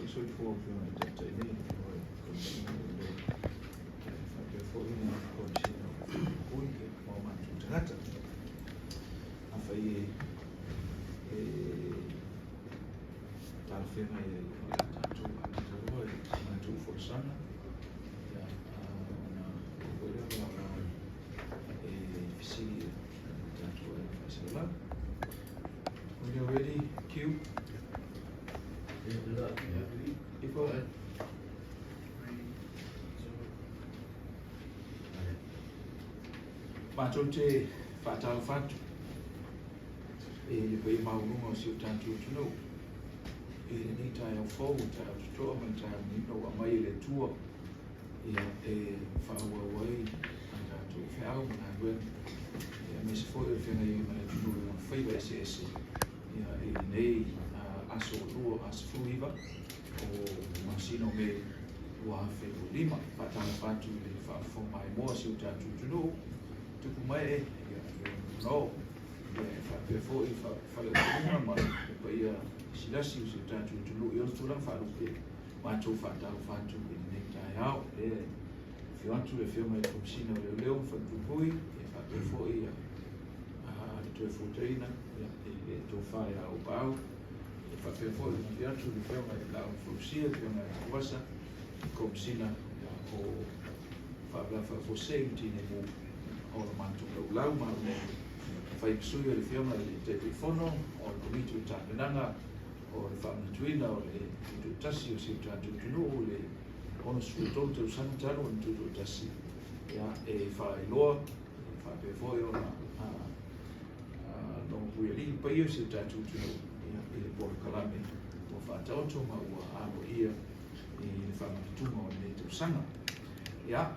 soifua o Afioga i le Taitai nei, le Afioga i le Komesina o Leoleo, e faapea foi le Komesina o Falepuipui ma o matou tagata. Afai e talafeagai ai, o le a tatou amata loa i se matou folasaga, ia, ona oo foi lea o le laolao e fesili a le tatou aiga faasalalau. When you're ready, cue. Ifo. Matou te faatalofa atu i le paia maualuga o si o tatou atunuu i lenei taeao fou, le taeao totoa ma le taeao manino ua aumai e le Atua ia, e faaauau ai a tatou feau ma galuega, aemaise foi o le feagai ai ma le atunuu i ona faiva eseese ia, i lenei aso 2, 19 o masina o Me 2025. Faatalofa atu i le faafofoga maimoa a si o tatou atunuu, tupu ma ee, ia, no, ia, e faapea foi faleupoluga ma le paia silasi o si o tatou atunuu i ona tulaga faalupe. Matou faatalofa atu i lenei taeao, lea e afio atu le Afioga i le Komesina o Leoleo ma Falepuipui, e faapea foi le Toefuataina i le Tofa ia Auuapaau, e faapea foi ona afio atu le Afioga i le Laau na Fausia, le Afioga ia Tanuvasa, le Komesina o Faalavelave Faafuasei ma Tinei Mu o le matou laulau ma au nei fai ma sui o le Afioga i le Taitaifono o le Komiti o Tapenaga o le faamanatuina o le tutoatasi o si o tatou atunuu i le 63 tausaga talu ona tutoatasi, ia, e faailoa e faapea foi ona logompuialii le paia o si o tatou atunuu, ia, i le polokalame ua faataoto ma ua aloaia i le faamanatuga o lenei tausaga. Ia,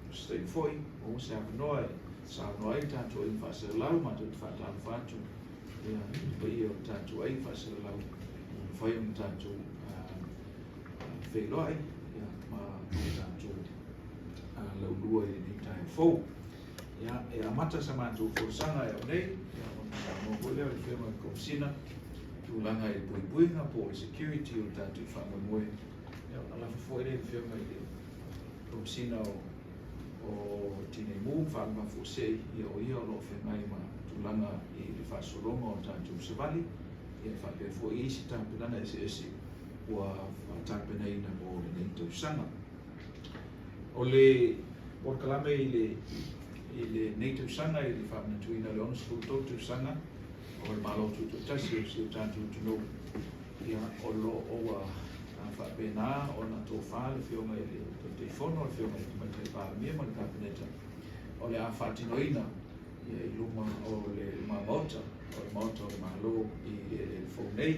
o se taimi foi, maua se avanoa e saunoa ai le tatou aiga faasalalau, matou te faatalofa atu ia, i le paia o le tatou aiga faasalalau ua mafai ona tatou feiloai, ia, ma tatou laulua i lenei taeao fou. Ia, e amata sa matou folasaga e au nei, ia, ona saunoa foi lea o le Afioga i le Komesina, tulaga i le puipuiga po o le security o le tatou faamoemoe. Ia, ona lafo foi lea i le Afioga i le Komesina o Tinei Mu ma Faalavelave Faafuasei, ia, o ia o lo o feagai ma tulaga i le faasologa o tatou savali, ia, faapea foi isi tapenaga eseese ua tapenaina mo lenei tausaga. O le polokalame i lenei tausaga i le faamanatuina o le 63 tausaga o le Malo Tutoatasi o si o tatou atunuu, ia, o lo o ua faapena ona tofa le Afioga i le Taitaifono, le Afioga i le Tamaitai Palemia ma le Kapeneta, o le a faatinoina, ia, i luma o le Maota, o le Maota o le Malo i le eleele fou nei,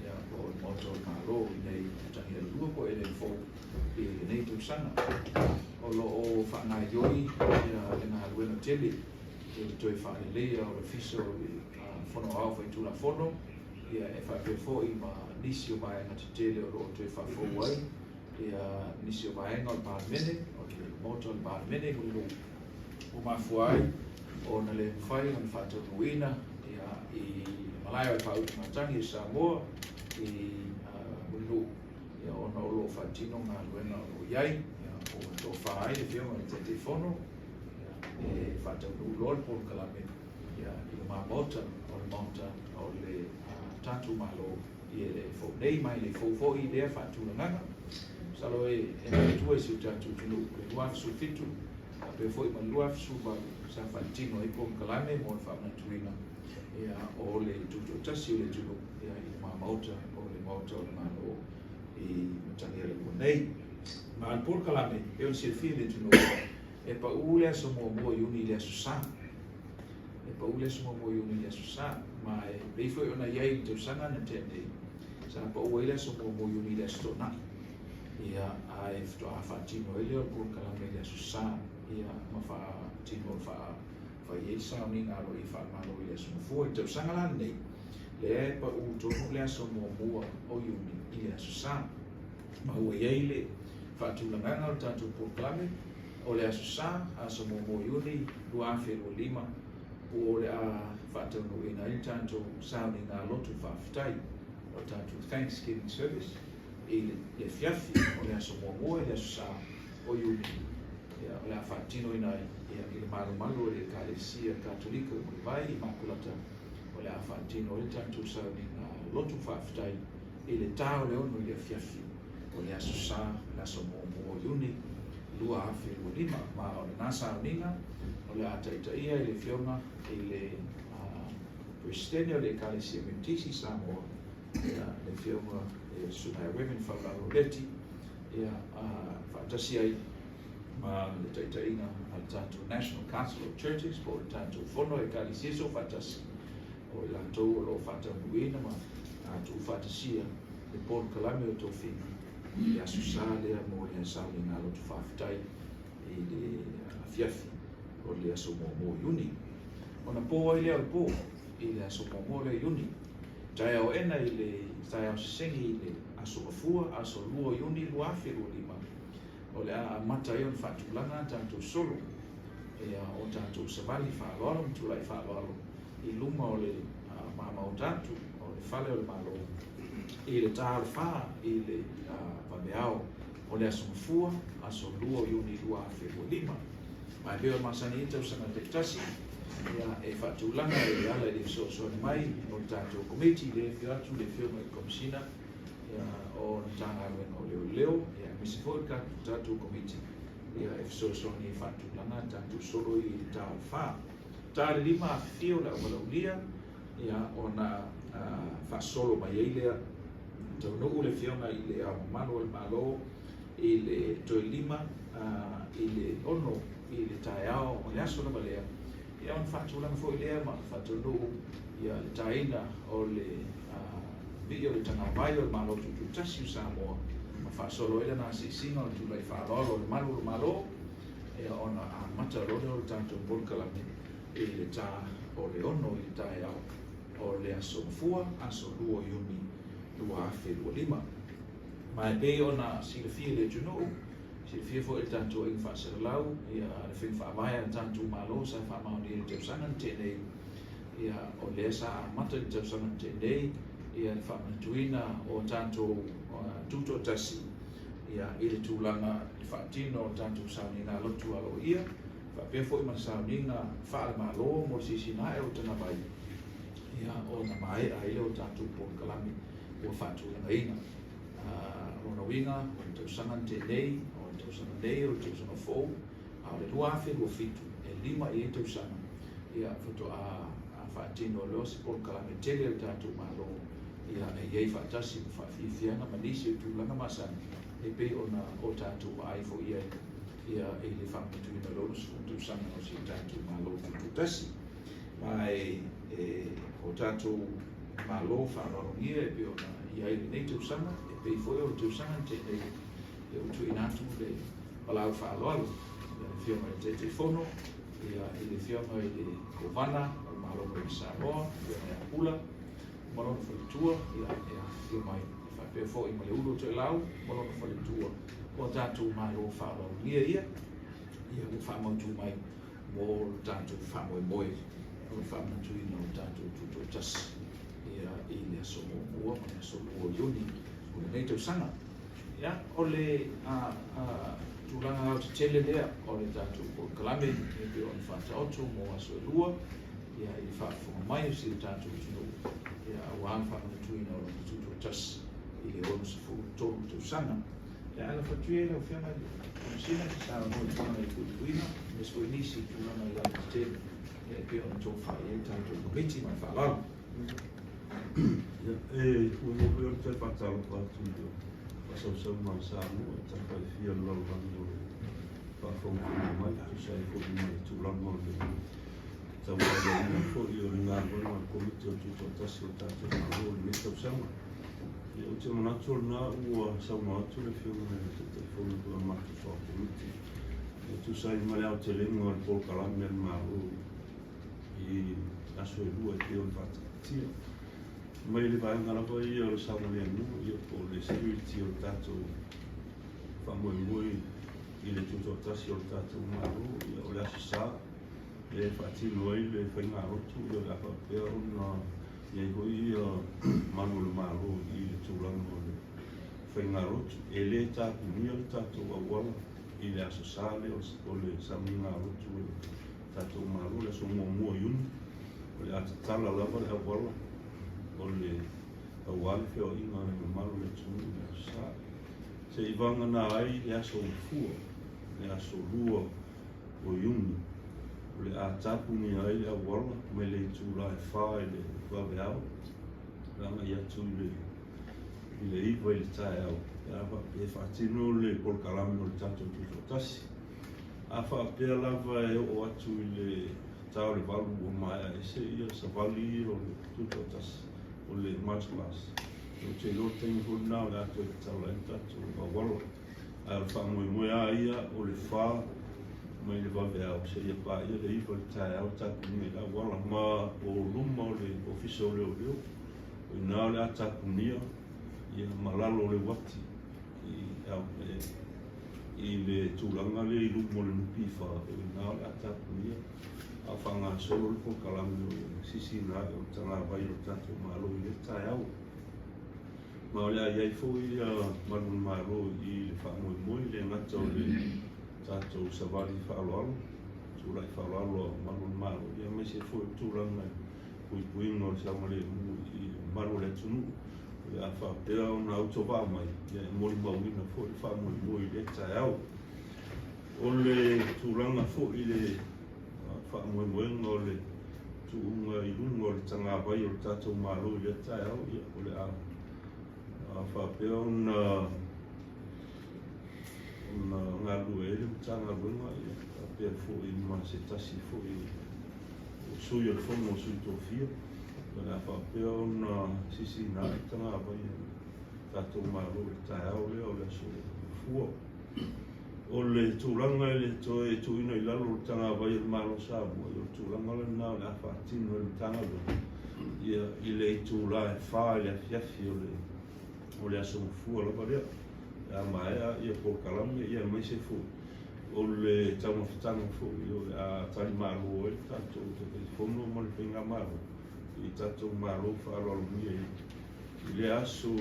ia, po o le Maota o le Malo i nei Matanialua po o eleele fou i lenei tausaga. O lo o faagaoioi, ia, le galuega tele i le toe faaleleia o le Ofisa o le Fono Aoao Faitulafono, ia, e faapea foi ma nisi o vaega tetele o lo o toe faafou ai, ia, nisi o vaega o le Palemene, o le Maota o le Palemene i Mulinuu, ua mafua ai ona le mafai ona faataunuuina, ia, i le malae o le faautugatagi o Samoa i Mulinuu, ia, ona o lo o faatino galuega o lo o i ai, ia, ua tofa ai le Afioga i le Taitaifono, ia, e faataunuu loa le polokalame, ia, i le Maota o le Maota o le tatou Malo i eleele fou nei, ma e le fou foi lea faatulagaga. Masalo e manatua i si o tatou atunuu le 2017 faapea foi ma le 2018 sa faatino ai polokalame mo le faamanatuina, ia, o le tutoatasi o le atunuu, ia, i le Maota o le Maota o le Malo i Matanialua nei. Ma le polokalame, e ona silafia le atunuu, e pau le aso 1 o Iuni i le aso Sa. E pau le aso 1 o Iuni i le aso Sa, ma e pei foi ona i ai i le tausaga na tea nei, sa pau ai le aso 1 o Iuni i le aso Toonai. Ia, ae faatoa faatino ai lea o le polokalame i le aso Sa, ia, ma faatino fai ai le sauniga aloaia faale-Malo i le aso Gafua. I le tausaga la lenei, lea e pau tonu le aso 1 o Iuni i le aso Sa. Ma ua i ai le faatulagaga o le tatou polokalame o le aso Sa, aso 1 o Iuni 2025, ua o le a faataunuuina ai le tatou sauniga lotu faafetai. O le tatou Thanksgiving Service i le afiafi o le aso muamua i le aso Sa o Iuni, ia, o le a faatinoina ai, ia, i le malumalu o le Ekalesia Katolika i Mulivai i Makulata, o le a faatino ai le tatou sauniga lotu faafetai i le ta o le 6 i le afiafi o le aso Sa, le aso muamua o Iuni 2025. Ma o lena sauniga o le a taitaia e le Afioga i le Peresetene o le Ekalesia Metotisi i Samoa, ia, le Afioga i le Susuga ia Reverend Faulalo Leti, ia, faatasi ai ma le taitaiga a le tatou National Council of Churches po o le tatou Fono a Ekalesia Soofaatasi, o i latou o lo o faataunuuina ma tuufaatasia le polokalame o tofiga i le Aso Sa lea mo le sauniga lotu faafetai i le afiafi o le aso muamua o Iuni. Ona po ai lea o le po i le aso muamua lea o Iuni. Taeao ena i le taeao sesegi i le aso Gafua, aso 2 o Iuni 2025, o le a amata ai ona faatulaga a tatou solo, ia, o tatou savali faaaloalo ma tulai faaaloalo i luma o le mamaota atu o le fale o le Malo i le ta o le 4 i le vaveao o le aso Gafua, aso 2 o Iuni 2025. Ma e pei o le masani ai tausaga taitasi, ia, e faatulaga e ala i le fesoasoani mai o le tatou Komiti, le afio atu le Afioga i le Komesina, ia, o le Matagaluega o Leoleo, ia, aemaise foi le tatou Komiti, ia, e fesoasoani e faatulaga tatou solo i le ta o le 4. Ta le 5 afifio le auvalaulia, ia, ona faasolo mai ai lea taunuu le Afioga i le Ao Mamalu o le Malo i le toe 5 i le 6 i le taeao o le aso lava lea, ia, ona faatulaga foi lea ma faataunuu, ia, le taina o le vii o le tagavai o le Malo Tutoatasi o Samoa ma faasolo ai lana asiasiga o le tulai faaaloalo o le malu o le Malo, ia, ona amata loa lea o le tatou polokalame i le ta o le 6 i le taeao o le aso Gafua, aso 2 o Iuni 2025. Ma e pei ona silafia e le atunuu, silafia foi e le tatou aiga faasalalau, ia, le faiga faavae a le tatou Malo sa faamaonia i le tausaga na tea nei, ia, o lea sa amata i le tausaga na tea nei, ia, le faamanatuina o tatou tutoatasi, ia, i le tulaga i le faatino o tatou sauniga lotu aloaia, faapea foi ma le sauniga faale-Malo mo le silasila ae o le tagavai, ia, ona maea ai lea o tatou polokalame ua faatulagaina. Lona uiga, o le tausaga na tea nei, o le tausaga nei, o le tausaga fou, a o le 2027, e 5 i ai tausaga, ia, faatoa faatino loa se polokalame tele a le tatou Malo, ia, e i ai faatasi ma faafiafiaga ma nisi o tulaga masani e pei ona o tatou vaai foi i ai, ia, i le faamanatuina o le 60 tausaga o si o tatou Malo Tutoatasi. Ma e o tatou Malo faaaloalogia e pei ona i ai lenei tausaga, e pei foi o le tausaga na tea nei, ia, ua tuuina atu le palau faaaloalo i le Afioga i le Taitaifono, ia, i le Afioga i le Kovana o le Malo mai Samoa, Afioga ia Pula ma lona faletua, ia, e afifio mai, e faapea foi ma le Ulu o Toelau ma lona faletua, o tatou Malo faaaloalogia ia, ia, ua faamautu mai mo le tatou faamoemoe o le faamanatuina o tatou tutoatasi, ia, i le aso muamua ma le aso 2 o Iuni o lenei tausaga. Ia, o le tulaga aotetele lea o le tatou polokalame e pei ona faataoto mo aso e lua, ia, i le faafofoga mai o si o tatou atunuu, ia, aua le faamanatuina o lona tutoatasi i le 63 tausaga. Ia, ae lafo atu ia i lau Afioga i le Komesina e saunoa i tulaga i puipuiga, aemaise foi nisi i tulaga i alatetele, ia, e pei ona tofa i ai le tatou Komiti. Ma le faaaloalo. Ia, e muamua foi ona toe faatalofa atu i le faasausauga a Samoa i tafa e fia o le lalolagi o lo o faafogafoga mai, e tusa ai foi ma le tulaga o le tauavagaina foi o le galuega a le Komiti o le Tutoatasi o le tatou Malo i lenei tausaga. Ia, ou te manatu o lena ua saunoa atu le Afioga i le Taitaifono foi o le matou Soa Komiti e tusa ai ma le aotelega o le polokalame a le Malo i aso e lua e pei ona faataatia. Mai le vaega lava ia o le saogalemu, ia po o le security o le tatou faamoemoe i le tutoatasi o le tatou Malo, ia o le Aso Sa e faatino ai le faigalotu, ia o le a faapea ona I ai foi ia malu o le Malo i le tulaga o le faigalotu. E le tapunia le tatou auala i le Aso Sa lea o le samigalotu o le tatou Malo, le aso 1 o Iuni, o le a tatala lava le auala o le aua le feoaiga a le mamalu o le atunuu i le Aso Sa. Seia vagana ai le Aso Gafua, le aso 2 o Iuni, o le a tapunia ai le auala mai le itula e 4 i le vaveao e agai atu i le 9 i le taeao, pe a faapea e faatino le polokalame o le tatou Tutoatasi. A faapea lava e oo atu i le ta o le 8 ua maea ese ia savali ia o le Tutoatasi, o le March Past, ou te iloa o le taimi foi lena o le a toe tatala ai le tatou auala. Ae o le faamoemoe lava ia o le 4 mai le vaveao seia paia le 9 i le taeao e tapunia ai le auala, ma o luma o le Ofisa o Leoleo, o i ina o le a tapunia ia ma lalo o le uati i le tulaga lea i luma o le NPF, o i ina o le a tapunia, a o faagasolo le polokalame o le sisiina ae o le tagavai o le tatou Malo i lea taeao. Ma o le a i ai foi malu o le Malo i le faamoemoe, e le gata o le tatou savali faaaloalo, tulai faaaloalo a malu o le Malo, aemaise foi o le tulaga i puipuiga o le saogalemu i malu o le atunuu. O le a faapea ona autovaa mai e molimauina foi le faamoemoe i lea taeao. O le tulaga foi i le faamoemoega o le tuuga i luga o le tagavai o le tatou Malo i lea taeao, o le a faapea ona galulue ai le Matagaluega faapea foi ma se tasi foi o sui o le Fono o Sui Tofia, o le a faapea ona sisiina ae le tagavai o le tatou Malo i le taeao lea o le aso Gafua. O le tulaga i le toe tuuina i lalo o le tagavai o le Malo o Samoa, o le tulaga lena o le a faatino e le Matagaluega i le itula e 4 i le afiafi o le aso Gafua lava lea. E a maea ia polokalame, aemaise foi o le taumafataga foi o le a talimalo ai le tatou Taitaifono ma le Faigamalo i tatou malo faaaloalogia i le aso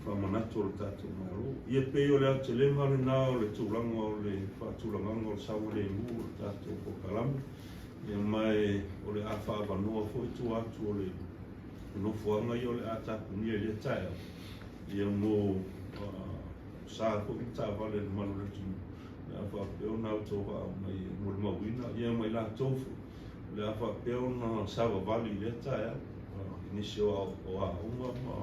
faamanatu o le tatou Malo. Ia pei o le aotelega lena o le tulaga o le faatulagaga o le saogalemu o le tatou polokalame, ia ma o le a faaavanoa foi tua atu o le nofoaga ia o le a tapunia i lea taeao, ia mo sa foi ma taavale a le mamalu o le atunuu, o le a faapea ona autovaa mai e molimauina, ia ma i latou foi o le a faapea ona savavali i lea taeao i nisi o aoga ma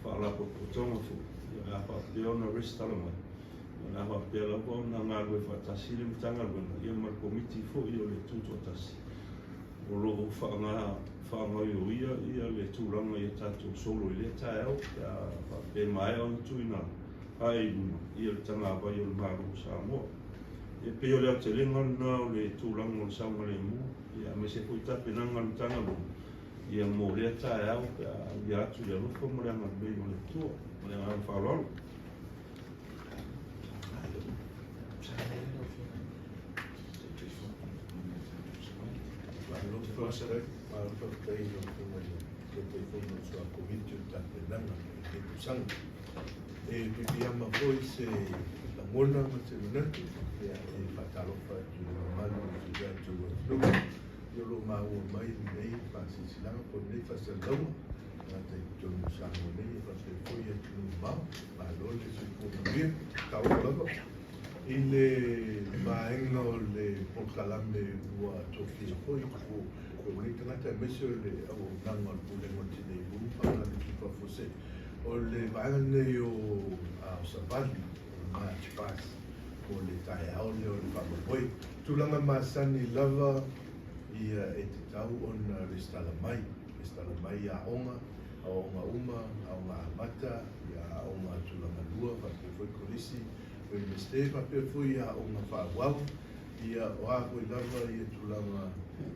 faalapotopotoga foi, o le a faapea ona resitala mai, o le a faapea lava ona galulue faatasi le Matagaluega ia ma le Komiti foi o le Tutoatasi o lo o faagaoioia ia le tulaga i a tatou solo i lea taeao, pe a faapea e maea ona tuuina ae i luga ia le tagavai o le Malo o Samoa. E pei o le aotelega lena o le tulaga o le saogalemu, aemaise foi tapenaga a le Matagaluega ia mo lea taeao pe a aulia atu i le alofa ma le agalelei o le Atua. Ma le agaga faaaloalo. Malo faafetai i lau Afioga i le Taitaifono o le Soa Komiti o le Tapenaga o lenei tausaga. E pipiama foi se lagona ma se manatu e faatalofa atu i le mamalu o si o tatou atunuu o lo o maua mai lenei faasilasilaga po o lenei faasalalauga e gata i totonu o Samoa nei e faapea foi i atunuu mamao. Malo le soifua manuia. Talofa lava i le vaega o le polokalame ua tofia foi ko lou nei tagata aemaise o le auaunaga o le Pulega o le Tinei Mu ma Kamiti Faafuasei. O le vaega lenei o Savali, o le March Past, mo le taeao lea o le faamoemoe. Tulaga masani lava ia e tatau ona resitala mai, resitala mai i aoga, aoaoga uma, aoga amata, ia aoga tulaga lua, faapea foi kolisi, Iunivesite, faapea foi i aoga faaauau, ia o a foi lava ia tulaga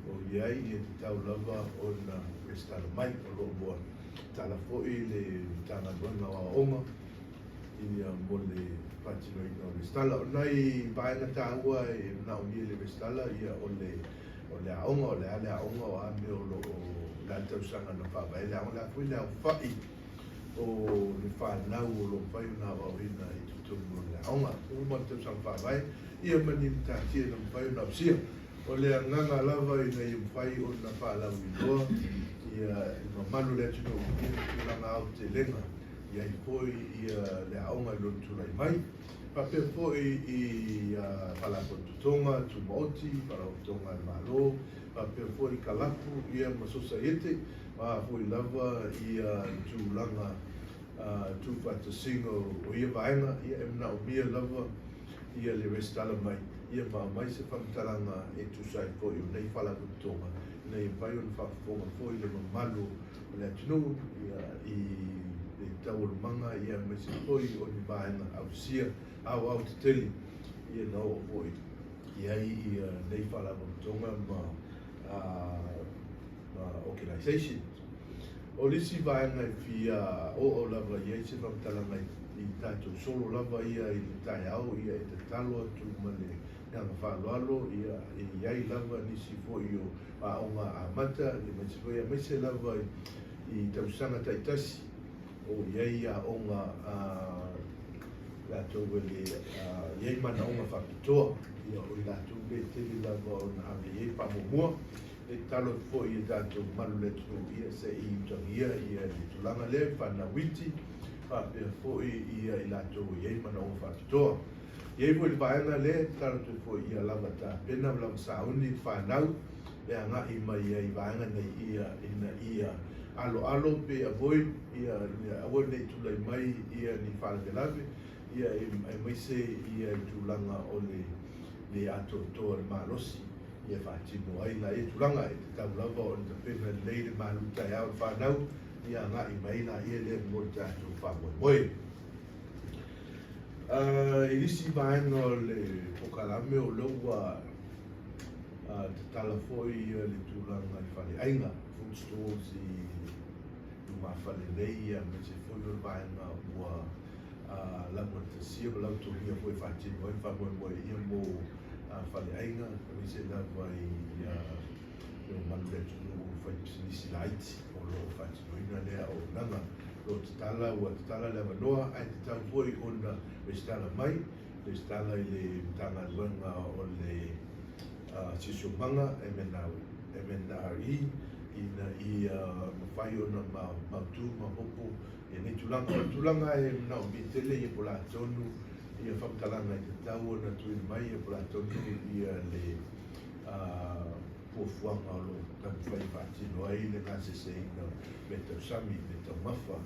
o i ai, ia tatau lava ona resitala mai. O lo o ua tala foi le Matagaluega o Aoaoga ia mo le faatinoina o resitala. O nai vaega taua e manaomia i le resitala, ia o le aoga, o le a le aoga, o a mea o lo o la tausaga na faavae le aoga, o le a foi le aofa'i o le fanau o lo o mafai ona aoaoina i totonu o le aoga. Ua uma le tausaga faavae, ia ma ni matatia na mafai ona ausia. O le agaga lava ina ia mafai ona faalauiloa ia le mamalu o le atunuu i le tulaga aotelega i ai foi ia le aoga i lona tulai mai. Faapea foi i Faalapotopotoga Tumaoti, Faalapotopotoga a le Malo, faapea foi kalapu ia ma sosaiete, ma foi lava ia tulaga tuufaatasiga o ia vaega, ia e manaomia lava ia le resitala mai, ia ma aumai se faamatalaga e tusa ai foi o nei faalapotopotoga, ina ia mafai ona faafofoga foi le mamalu o le atunuu ia i le taualumaga ia aemaise foi o ni vaega ausia aoaotetele ia na oo foi i ai ia nei faalapotopotoga ma organization. O le isi vaega e fia oo lava i ai se faamatalaga i tatou solo lava ia i le taeao ia e tatalo atu ma le agaga faaaloalo ia e i ai lava nisi foi o aoga amata aemaise foi aemaise lava i tausaga taitasi o i ai aoga a latou e le i ai manaoga faapitoa ia o i latou lea e tele lava ona ave i ai faamuamua. E tatalo atu foi i tatou mamalu o le atunuu ia se i utagia ia le tulaga lea i fanau iti faapea foi ia i latou e i ai manaoga faapitoa. E i ai foi le vaega lea e tatalo atu ai foi ia lava tapena ma lava sauni le fanau e agai mai ai i vaega nei ia ina ia aloalo pe avoid ia ina aua ne i tulai mai ia ni faalavelave ia aemaise ia i tulaga o le le atoatoa o le malosi ia faatino ai laia tulaga e tatau lava ona tapena lelei le malu taeao i le fanau ia agai mai laia lea mo le tatou faamoemoe. I nisi vaega o le polokalame o lea ua tatala foi le tulaga i faleaiga, food stalls i lumafale nei aemaise foi o le vaega ua laugatasia ma lautogia foi e faatino ai le faamoemoe ia mo faleaiga aemaise lava i le mamalu o le atunuu faipisinisi laiti o lo o faatinoina lea auaunaga. O lo o tatala, ua tatala le avanoa ae tatau foi ona resitala mai, resitala i le Matagaluega o le Siosiomaga, MNRE, ina ia mafai ona mautu ma maopoopo Lenei tulaga. O le tulaga e manaomia tele ia po o le a tonu ia faamatalaga e tatau ona tuuina mai ia po o le a tonu ia le fuafuaga o lo o taumafai e faatino ai le gaseseina o mea tau sami, mea taumafa,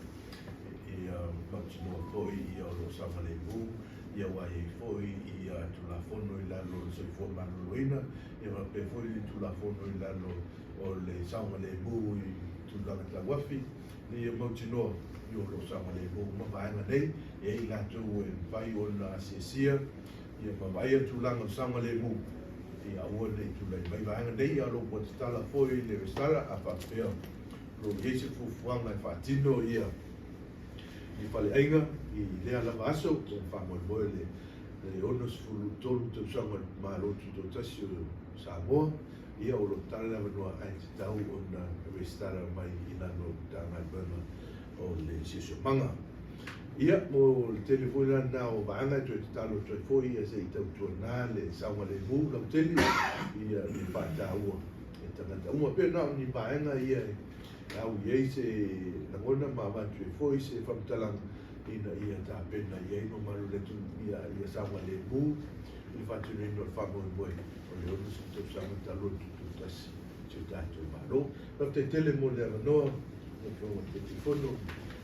ia mautinoa foi ia o lo o saogalemu, ia ua i ai foi ia Tulafono i lalo o le Soifua Maloloina, ia faapea foi le Tulafono i lalo o le saogalemu i tulaga tauafi. Ina ia mautinoa i o lo o saogalemu uma vaega nei, e i ai i latou e mafai ona asiasia ia ma vaaia tulaga o le saogalemu, ia aua ne i tulai mai vaega nei, a o lo o ua tatala foi le resitala, a faapea o lo o i ai se fuafuaga e faatino ia i faleaiga i lea lava aso, ua faamoemoe le 63 tausaga o le Malo Tutoatasi o Samoa. Ia o lo o tatala le avanoa ae tatau ona resitala mai i lalo o le Matagaluega o le Siosiomaga. Ia, mo le tele foi la lena o vaega e toe tatalo atu ai foi ia se i tautuana le saogalemu lautele ia le faataua e tagata uma. Pei na o ni vaega ia e au i ai se lagona ma avatu ai foi se faamatalaga ina ia tapena i ai mamalu o le atunuu ia ia saogalemu i le faatinoina o le faamoemoe o le 60 tausaga talu ona tutoatasi si o tatou Malo. Faafetai tele mo le avanoa, lau Afioga i le Taitaifono,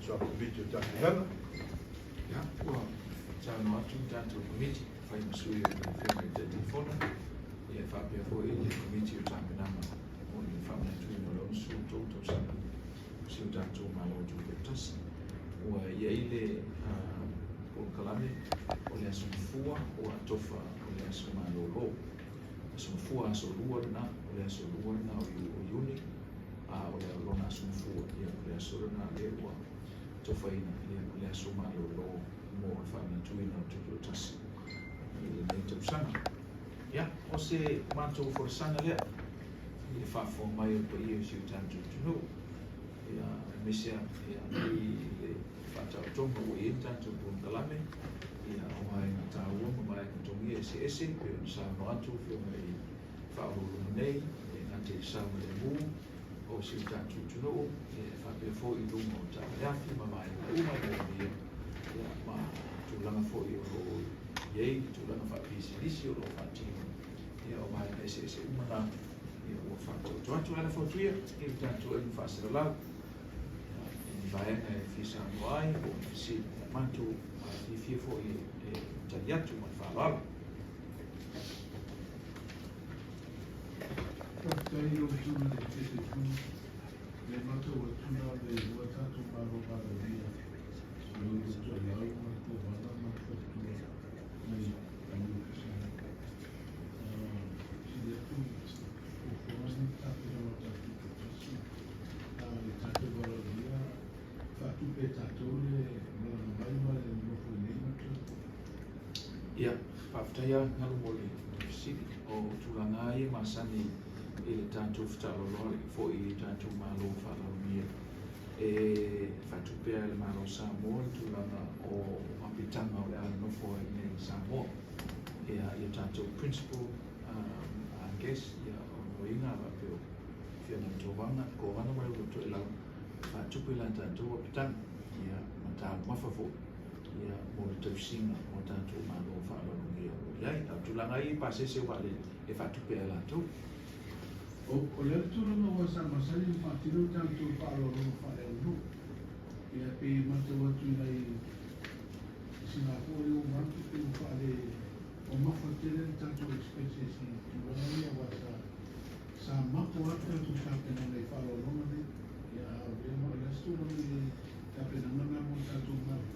Soa Komiti o Tapenaga. Ia, ua saunoa atu le tatou Komiti, fai ma sui o le Afioga i le Taitaifono, ia e faapea foi le Komiti o Tapenaga mo le faamanatuina o le 63 tausaga o si o tatou Malo Tutoatasi. Ua i ai le polokalame o le Aso Gafua ua atofa o le Aso Malolo. Aso Gafua, aso lua lena, o le aso lua lena o Iuni, a o le lona Aso Gafua, ia o le aso lena lea ua atofaina, ia o le aso malolo mo le faamanatuina o le Tutoatasi i lenei tausaga. Ia, o se matou folasaga lea. i le faafofoga mai o le paia o si o tatou atunuu, ia, aemaise ia, i le faataotoga ua i ai le tatou polokalame, ia, o vaega taua ma vaega togia eseese e pei ona saunoa atu Afioga i Faauluuluga nei, e le gata i le saogalemu o si o tatou atunuu, ia, e faapea foi i luga o taavaleafi ma vaega uma e manaomia, ia, ma tulaga foi o lo o i ai le tulaga faapisinisi o lo o faatino, ia, o vaega eseese uma na, ia, ua faataoto atu. Ae lafo atu ia i le tatou aiga faasalalau, ia, i ni vaega e fia saunoa ai po o ni fesili, ia, matou fiafia foi e tali atu ma le faaaloalo. Faafetai i lau Afioga i le Taitaifono. Le matau atu na o le lua tatou Malo valaaulia o le Ulutoelau ma le Kovana ma le Faletua mai Ofisa. Sili atu fuafuaga nei ma tapenaga o tatou tutoatasi le tatou valaaulia faatupe e tatou le malaga mai ma le nonofo i inei ma le toe foi. Ia, faafetai lava Galu mo le fesili. O tulaga lava ia masani i le tatou fetaaloloa foi i tatou Malo faalaumia e faatupe lava e le Malo o Samoa le tulaga o apitaga o le a nonofo ai i inei i Samoa. Ia, ia tatou principal guest, ia, o loiga faapea o Afioga i le Kovana, Kovana ma le Ulutoelau, e faatupe la tatou apitaga, ia, ma taumafa foi, ia, mo le tausiga o tatou Malo faaaloalogia o lo o i ai. A o tulaga ia i pasese o vaalele, e faatupe lava e latou. O le a le tulaga ua sa masani ona faatino le tatou faaaloaloga faaleaganuu? Ia pei e matau atu i nai Singapore lea ua uma atu pei ua faale mamafa tele le tatou expenses i tulaga ia aua sa sa mapo lava le tatou tapenaga i faaaloaloga nei. Ia a o lea o le a se tulaga i le tapenaga lena mo le tatou Malo?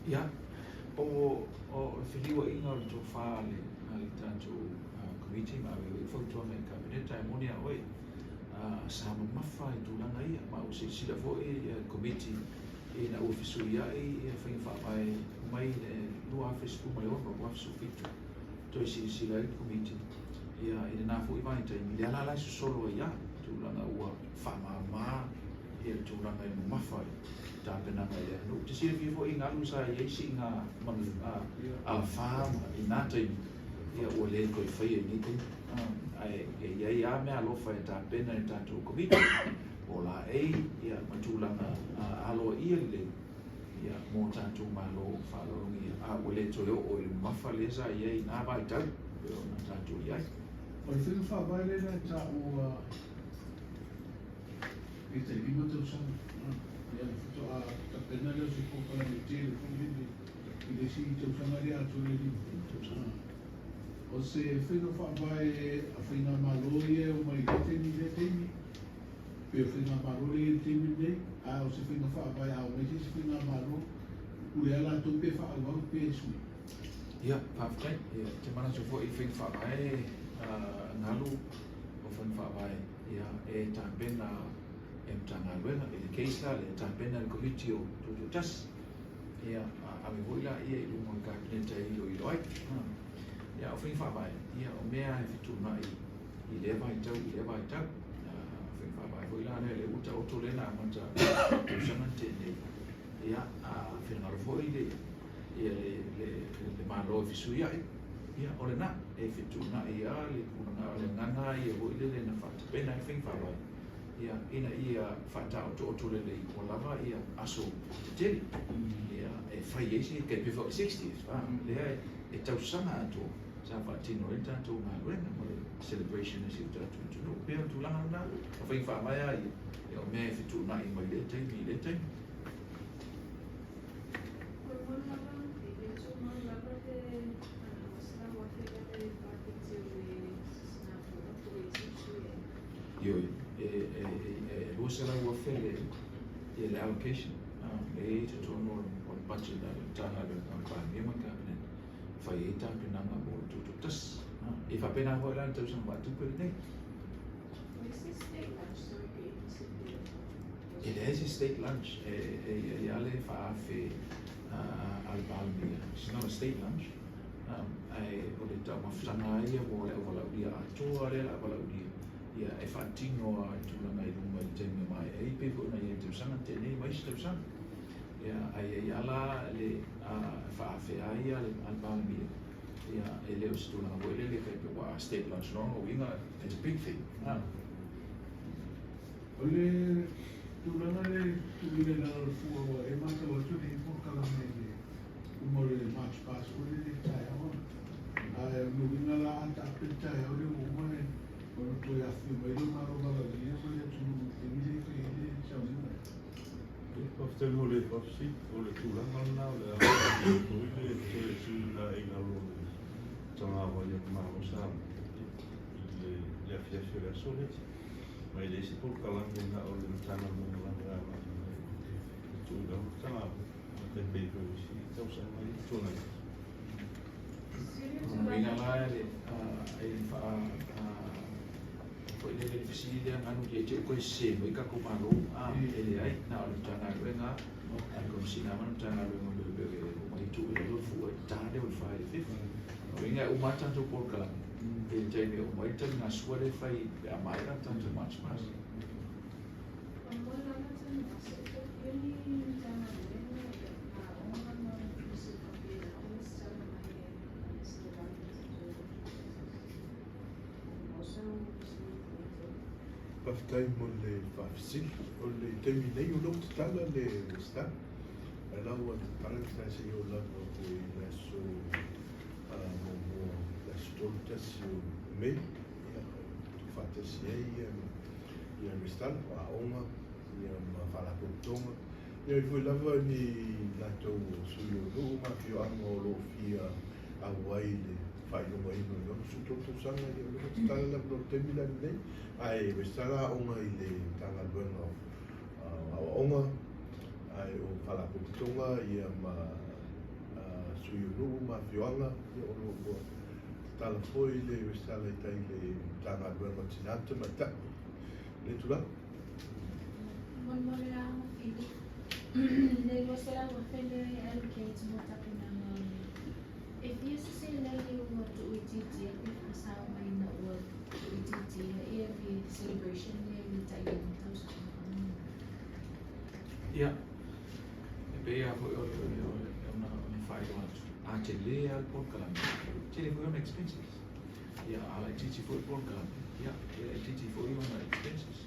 Ia, o o le feliuaiga o le tofa a le a le tatou Komiti ma ave foi fautuaga i le Kapeneta, e moni a oe, sa mamafa i tulaga ia, ma ua silasila foi le Komiti ina ua fesuiai ia faiga faavae mai le 2016 2017, toe silasila ai le Komiti ia i lena foi vaitaimi, lea la la e sosolo ai lava tulaga ua faamama ia le tulaga i le mamafa i tapenaga i le aganuu. Te silafia foi i galu sa i ai siiga manu alafa ma i na taimi, ia ua le toe faia i nei taimi. Ae e i ai lava meaalofa e tapena e le tatou Komiti o laei ia ma tulaga aloaia lelei ia mo tatou Malo faaaloalogia, a ua le toe oo i le mamafa lea sa i ai i na vaitau pei ona tatou i ai. O le faiga faavae lea na taua i tai 5 tausaga, ia ona faatoa tapena lea o se polokalame tele foi lele i le isi tausaga lea atoa le 5 tausaga. O se faiga faavae a faigamalo ia e omai i lea taimi i lea taimi, pe o faigamalo lea e i ai i le taimi lenei, a o se faiga faavae a omai se isi faigamalo, pule lava latou pe faaauau pe sui. Ia, faafetai. Ia, ou te manatu foi i faiga faavae galu o faiga faavae, ia, e tapena e Matagaluega. I le case la lea, e tapena e le Komiti o Tutoatasi. Ia, ave foi laia i luga o le Kapeneta e iloilo ai. Ia, o faiga faavae, ia, o mea e fetuunai i lea vaitau i lea vaitau. Faiga faavae foi la lea, lea ua taoto lea na amata tausaga na tea nei. Ia, a finagalo foi le ia le le le Malo e fesuiai, ia, o lena, e fetuunai lava le tulaga o le agaga ia foi lele na faatapena ai faiga faavae, ia, ina ia faataotooto lelei ua lava ia aso tetele, ia, e fai ai se tai pei foi o le 60th, lea e tausaga atoa sa faatino ai le tatou galuega ma le celebration a si o tatou atunuu. Pei o le tulaga lena, o faiga faavae lava ia, ia, o mea e fetuunai mai lea taimi i lea taimi. O le moni lava, e le tumau lava le $200,000 lea le paketi o le Singapore po o le isi e. Ioe, e $200,000 le ia le allocation lea e i ai totonu o le budget a le Matagaluega a le Palemia ma le Kapeneta e fai ai tapenaga mo le tutoatasi. E faapena foi la le tausaga faatupe lenei. O isi state lunch, sorry pe i E leai se state lunch, e i ai lava le faaafe a le Palemia. It's not a state lunch, ae o le taumafataga lava ia mo le auvalaulia atoa lea o le a valaulia. Ia, e faatino lava i tulaga i luma i le taimi e maea ai, pei foi ona i ai i le tausaga na tea nei ma isi tausaga. Ia, ae i ai lava la le faaafea ai a le Palemia, ia, e le o se tulaga foi lele tai pei ua state lunch lona uiga, it's a big thing. Ha. O le tulaga lea e tuuina i lalo o le fua ua e matau atu lenei polokalame i le uma o le March Past foi lele i le taeao. Ae o le uiga la a taape le taeao lea ua uma le ona toe afifio mai lea o Malo valaaulia ma le atunuu i le taimi lea e fai ai le sauniga. Faafetai mo le faafesili. O le tulaga lena o le a faatino foi le toe tuuina i lalo o le tagavai a le Malo o Samoa i le afiafi o le aso lea. Ma e leai se polokalame na o le Matagaluega lava e agai mai e tuu i lalo le tagavai, e tai pei foi o isi tausaga ia ua tuanai atu. O lona uiga la e foi lele le fesili lea ganu ia te i koe sese mai tatou Malo a e leai na o le Matagaluega a le Komesina ma le Matagaluega o Leoleo e omai tuu i lalo le fua i le ta lea o le 4 i le 5. O lona uiga e uma lava tatou polokalame i le taimi e uma ai le taligasua lea e fai pe a maea le tatou March Past. Faafetai mo le faafesili. O le taimi nei o lea ua tatala le resitala. Ae la ua tatala le resitala seia oo lava foi i le aso muamua, le aso 31 o Me, ia, tuufaatasi ai ia resitala o aoga ia ma faalapotopotoga. Ia e i ai foi lava ni latou o sui o nuu ma afioaga o lo o fia auai i le faailogaina o le 63 tausaga, ia o lea ua tatala le avanoa i le taimi la lenei, ae resitala aoga i le Matagaluega o Aoaoga, ae o faalapotopotoga ia ma sui o nuu ma afioaga, ia o lo o ua tatala foi le resitala i tai i le Matagaluega o Tina ma Tamaitai i lenei tulaga. Molemole lava Fili, le 200,000 lea e allocate mo tapenaga o le E fia se seleni ua tuuitiitia pe faasao mai ina ua tuuitiitia ia le celebration lea i le tai 5 tausaga? Ia, e pei lava foi o le ona faailoa atu, a tele lava le polokalame, tele foi ona expenses. Ia, a laitiiti foi le polokalame, ia, e laitiiti foi ona expenses.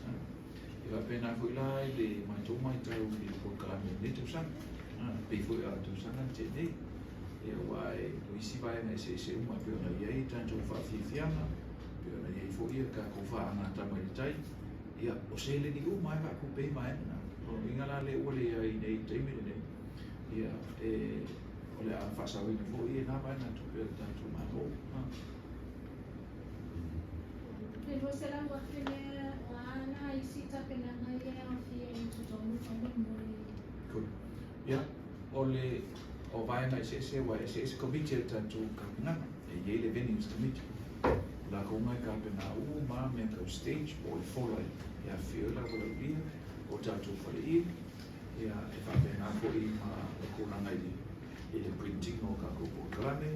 E faapena foi la i le matou matau i le polokalame o lenei tausaga, pei foi o tausaga na tea nei. Ia, aua o isi vaega eseese uma e pei ona i ai tatou faafiafiaga, e pei ona i ai foi le tatou faagatama i le tai, ia, o seleni uma lava e faatupe ai vaega na. O lona uiga la lea ua leai nei i le taimi lenei, ia, e, o le a faasaoina foi lena vaegatupe a le tatou Malo. Le 200,000 lea, o a la isi tapenaga ia e aofia i totonu faamolemole? Good. Ia, o le o vaega eseese aua e eseese komiti a le tatou kapenaga. E i ai le Venues Committee. O lakou na e kapena uma lava mea tau stage po o le fola e afifio ai le aualaulia o tatou faleie. Ia, e faapena foi ma le tulaga i le i le printing o tatou polokalame,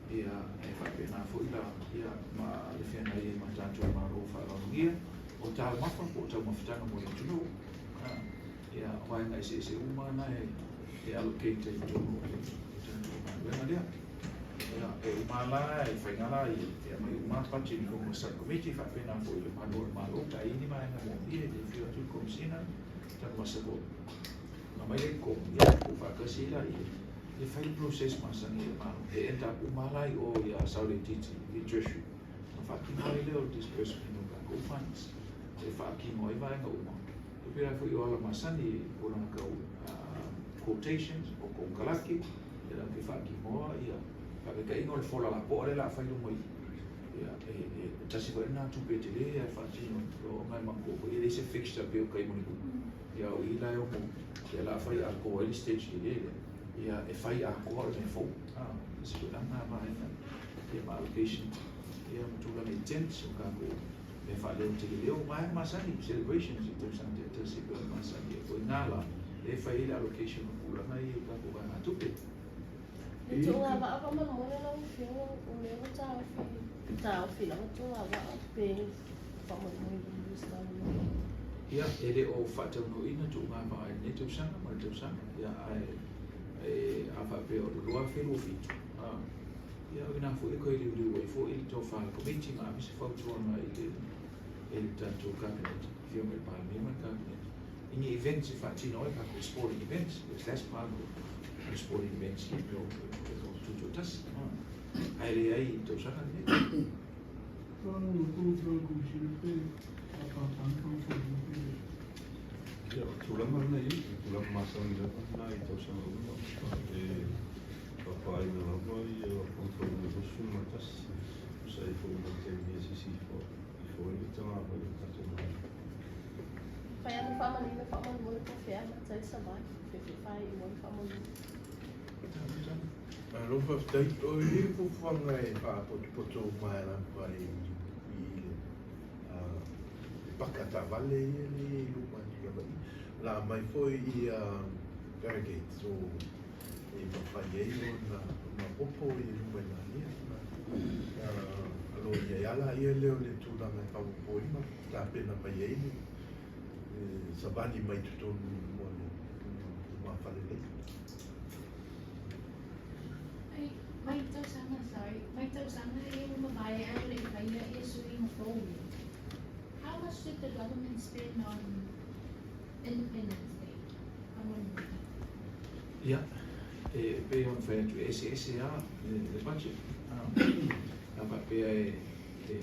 ia, e faapena foi la, ia, ma le feagai ai ma tatou Malo faaaloalogia, o taumafa po o taumafataga mo le atunuu, ia, o vaega eseese uma na e allocate ai i totonu o le tatou galuega lea. Ia, e uma la, e faiga la e aumai uma budget i luma o le sub-committee, faapena foi i le malu o le Malo, pe a i ai ni vaega moomia, e le afio atu le Komesina, Tanumasa foi. Ona aumai lea i totonu, ia, tuufaatasi ai laia, e fai le process masani a le Malo. E end up uma la i o i a Saoleititi i le Treasury, ona faatino ai lea o le disbursement o tatou funds e faatino ai vaega uma. E pei lava foi o ala masani i tulaga tau quotations o konekarate, ia latou te faatinoa ia faataitaiga o le fola lapoa lea o le a fai i luma i i, ia, e tasi foi lena tupe tele e faatino, ona e manatua foi e leai se fixture pei o tai Mulimulimu. Ia o i la e ono, ia o le a fai atoa ai le stage tele lea, ia e fai atoa o le mea fou. Se tulaga vaega ia ma allocation ia ma tulaga i tents o tatou mea faaleo tele leo vaega masani celebrations i tausaga taitasi e pei ona masani ai. O i ina la e fai ai le allocation o tulaga ia i tatou vaegatupe. Le tuugavaa faamolemole lau Afioga o lea ua taofi, taofi lava tuugavaa pe. faamoemoe i le resitala mai. Ia, e le o faataunuuina tuugavaga i lenei tausaga ma le tausaga, ia, ae e, a faapea o le 2027, a, ia, o i ina foi e toe liuliu ai foi le tofa a le Komiti ma ave se fautuaga i le, i le tatou Kapeneta, Afioga i le Palemia ma le Kapeneta, i ni events e faatino ai tatou sporting events, because that's part of the sporting events i mea o, o tutoatasi, a, ae leai i le tausaga lenei. Ia, o tulaga lena e i ai, o tulaga masani lava lena i tausaga uma, e faapaina lava ia konekarame 21, tusa ai foi ma le taimi e sisi ifo ai le tagavai o le tatou Malo. Fai lava faamanino faamolemole po o fea e amata ai le savali, fefe faaiu ai faamolemole. Malo faafetai. O i ai fuafuaga e faapotopoto uma ai lava i le paka taavale ia lea e i luma atu lava i i. O le a aumai foi barricades o e mafai ai ona maopoopo i luma i ina ia. Aloaia ai lava laia lea o le tulaga e faaopoopoina ma tapena mai ai le savali mai totonu mo le lumafale nei. Ai, mai tausaga, sorry, mai tausaga e ua mavae ae o le i faia ia suiga fou ia. How much did the government spend on Independence Day? Faamolemole. Ia, e pei ona fai atu, e eseese lava le budget. A faapea e, e,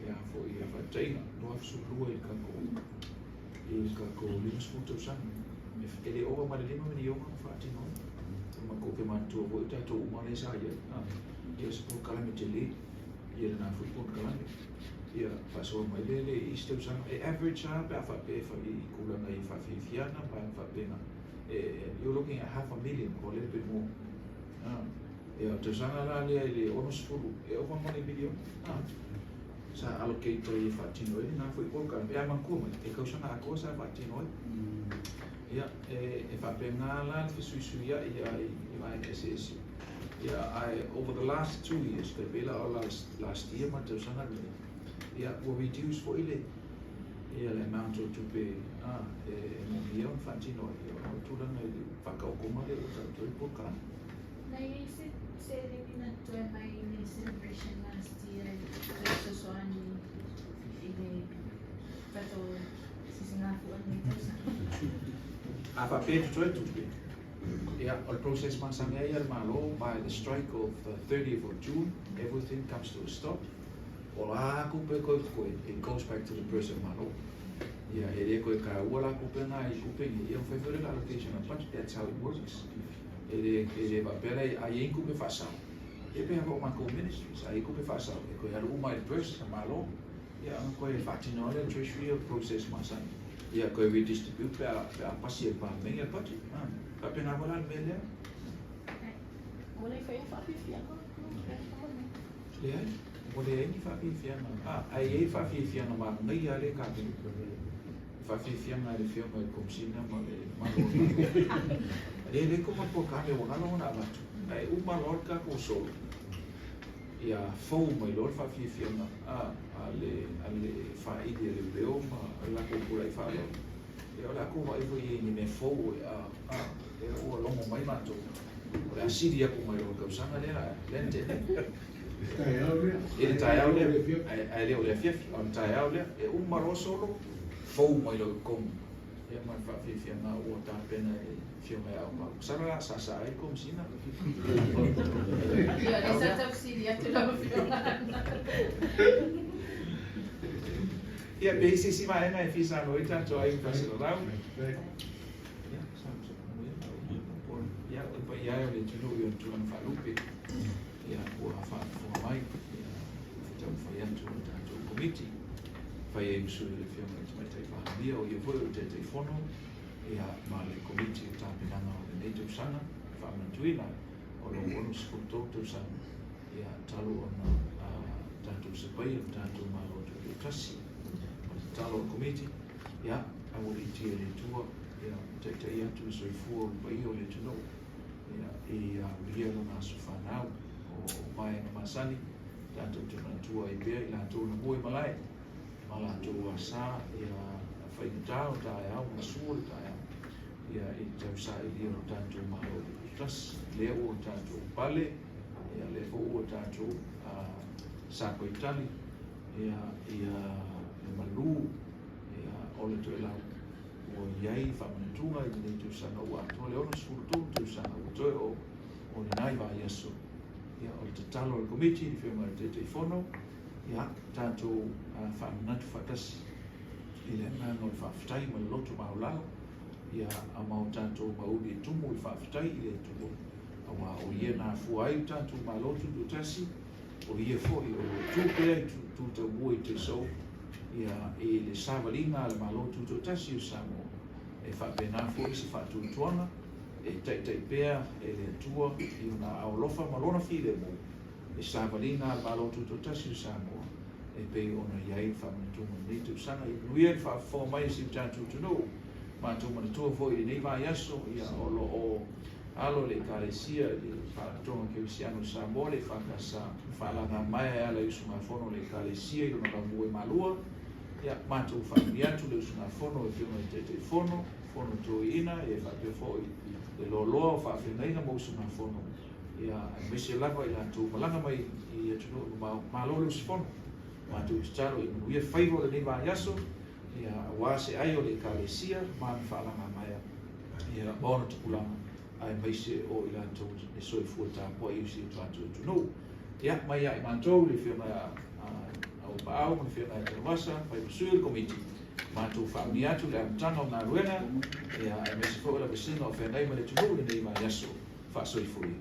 e a foi a faataitaiga, 2012 i le tatou 50 tausaga. E le ova ma le 5 miliona na faatino ai. Ma kou te manatua foi tatou uma lea sa i ai. Ia o se polokalame tele, ia lena foi polokalame. Ia faasoa mai lea le i isi tausaga. E average lava pe a faapea e fai i tulaga i faafiafiaga ma faapena. E, you're looking at half a million or a little bit more. Ia, o tausaga la lea i le 60, e ova ma le miliona. Sa allocate ai e faatino ai lena foi polokalame. Pe a manatua mai, e tausaga atoa sa faatino ai. Ia, e faapena la le fesuisuiai i vaega eseese. Ia, ae over the last 2 years, tai pei la o last year ma le tausaga lenei, ia, ua reduce foi le, ia le amount o tupe e moomia ona faatino ai. Ia, o le tulaga i le faataotoga lea ua taoto ai le polokalame. Na i ai se seleni na totoe mai i le celebration last year e toe fesoasoani i le tatou sisigafua i lenei tausaga? A faapea e totoe tupe, ia, o le process masani ai a le Malo, by the strike of the 30th of June, everything comes to a stop. O la tupe koe totoe, it goes back to the purse of Malo. Ia, e le koe kāua la tupe ngā i tupe ni, ia fai foi le allocation of budget, that's how it works. E le faapea la, a i ai tupe faasao. Ia pe hapa o matou ministries, a i ai tupe faasao, e koe alu uma i le purse a Malo, ia ona koe faatino ai le treasury o process masani. Ia koe redistribute pe a pasi e le Palemene le budget. Ah, faapena foi la le mea lea. Ua le fai ni faafiafiaga? Leai, ua leai ni faafiafiaga. Ah, ae i ai faafiafiaga manaia le Kapeneta. Faafiafiaga e le Afioga i le Komesina ma le Malo. Le le ko ma polokalame ua galo ona avatu. Ae uma loa le tatou solo. Ia fou mai loa le faafiafiaga a le faili a leoleo ma le latou tulai faaaloalo. Ia o le a tou vaai foi i ni mea fou e a e ua logo mai matou. O le a sili atu mai loa le tausaga lea lea na tea nei. I le taeao lea, ae le o le afiafi, o le taeao lea, e uma loa solo, fou mai loa i totonu. Ia ma le faafiafiaga ua tapena e le Afioga ia Aumau. Masalo la sa sa ai le Komesina. Ia, lea sa taufesili atu lau Afioga. Ia, pe i se isi vaega e fia saunoa ai tatou ai faasalalau. Ia, ia, o le paia ai o le atunuu i ona tulaga faalupe. Ia, ua faafofoga mai, ia, taumafai atu o le tatou Komiti. Fai ai ma sui o le Afioga i le Tamaitai Palemia, o ia foi o le Taitaifono, ia, ma le Komiti o Tapenaga o lenei tausaga, faamanatuina o lou 63 tausaga, ia, talu ona tatou sapaia le tatou Malo Tutoatasi. O le tatalo o le Komiti, ia, aualiitia e le Atua, ia, taitai atu le soifua o le paia o le atunuu, ia, i aulia lona aso fanau o vaega masani, tatou te manatua ai pea i latou na mua i malae. ma latou asa ia faigata o taeao ma sua le taeao ia i le tausailia o le tatou Malo Tutoatasi. Lea ua tatou pale, ia lea foi ua tatou sapaitali ia ia le malu ia o le toelau ua i ai faamanatuga i lenei tausaga ua atoa le 63 tausaga ua toe o o ni nai vaiaso. Ia o le tatalo a le Komiti i le Afioga i le Taitaifono, ia tatou faamanatu faatasi i le agaga o le faafetai ma le loto maualalo, ia ma o tatou mauli e tumu i le faafetai i le Atua, auā o Ia na afua ai le tatou Malo Tutoatasi, o Ia foi o lo o tu pea i tu taumua i taisou, ia i le savaliga a le Malo Tutoatasi o Samoa. E faapena foi se faatuatuaga e taitai pea e le Atua i ona aao alofa ma Lona filemu, le savaliga a le Malo Tutoatasi o Samoa e pei ona i ai le faamanatuga o lenei tausaga. Ia manuia le faafofoga mai a si o tatou atunuu. Matou manatua foi i lenei vaiaso, ia, o lo o alo le Ekalesia i le Faalapotopotoga Kerisiano o Samoa, le EFKS, na faalagamaea e ala i usugafono a le Ekalesia i lona laumua i Malua. Ia, matou faamanuia atu le usugafono i Afioga i Taitaifono, Fono Toeaina, ia faapea foi le loaloa o faafeagaiga ma usugafono, ia, aemaise lava i latou malaga mai i atunuu mamao. Malo le usufono. Matou tatalo ia manuia faiva o lenei vaiaso, ia, aua se ai o le Ekalesia ma ana faalagamaea, ia, ma ona tupulaga, aemaise o i latou e soifua tapuai i si o tatou atunuu. Ia, mai ia i matou le Afioga ia Auapaau ma le Afioga ia Tanuvasa, fai ma sui o le Komiti, matou faamanuia atu le amataga o galuega, ia, aemaise foi o le vesiga o feagai ma le atunuu i lenei vaiaso. Faasoifua ia.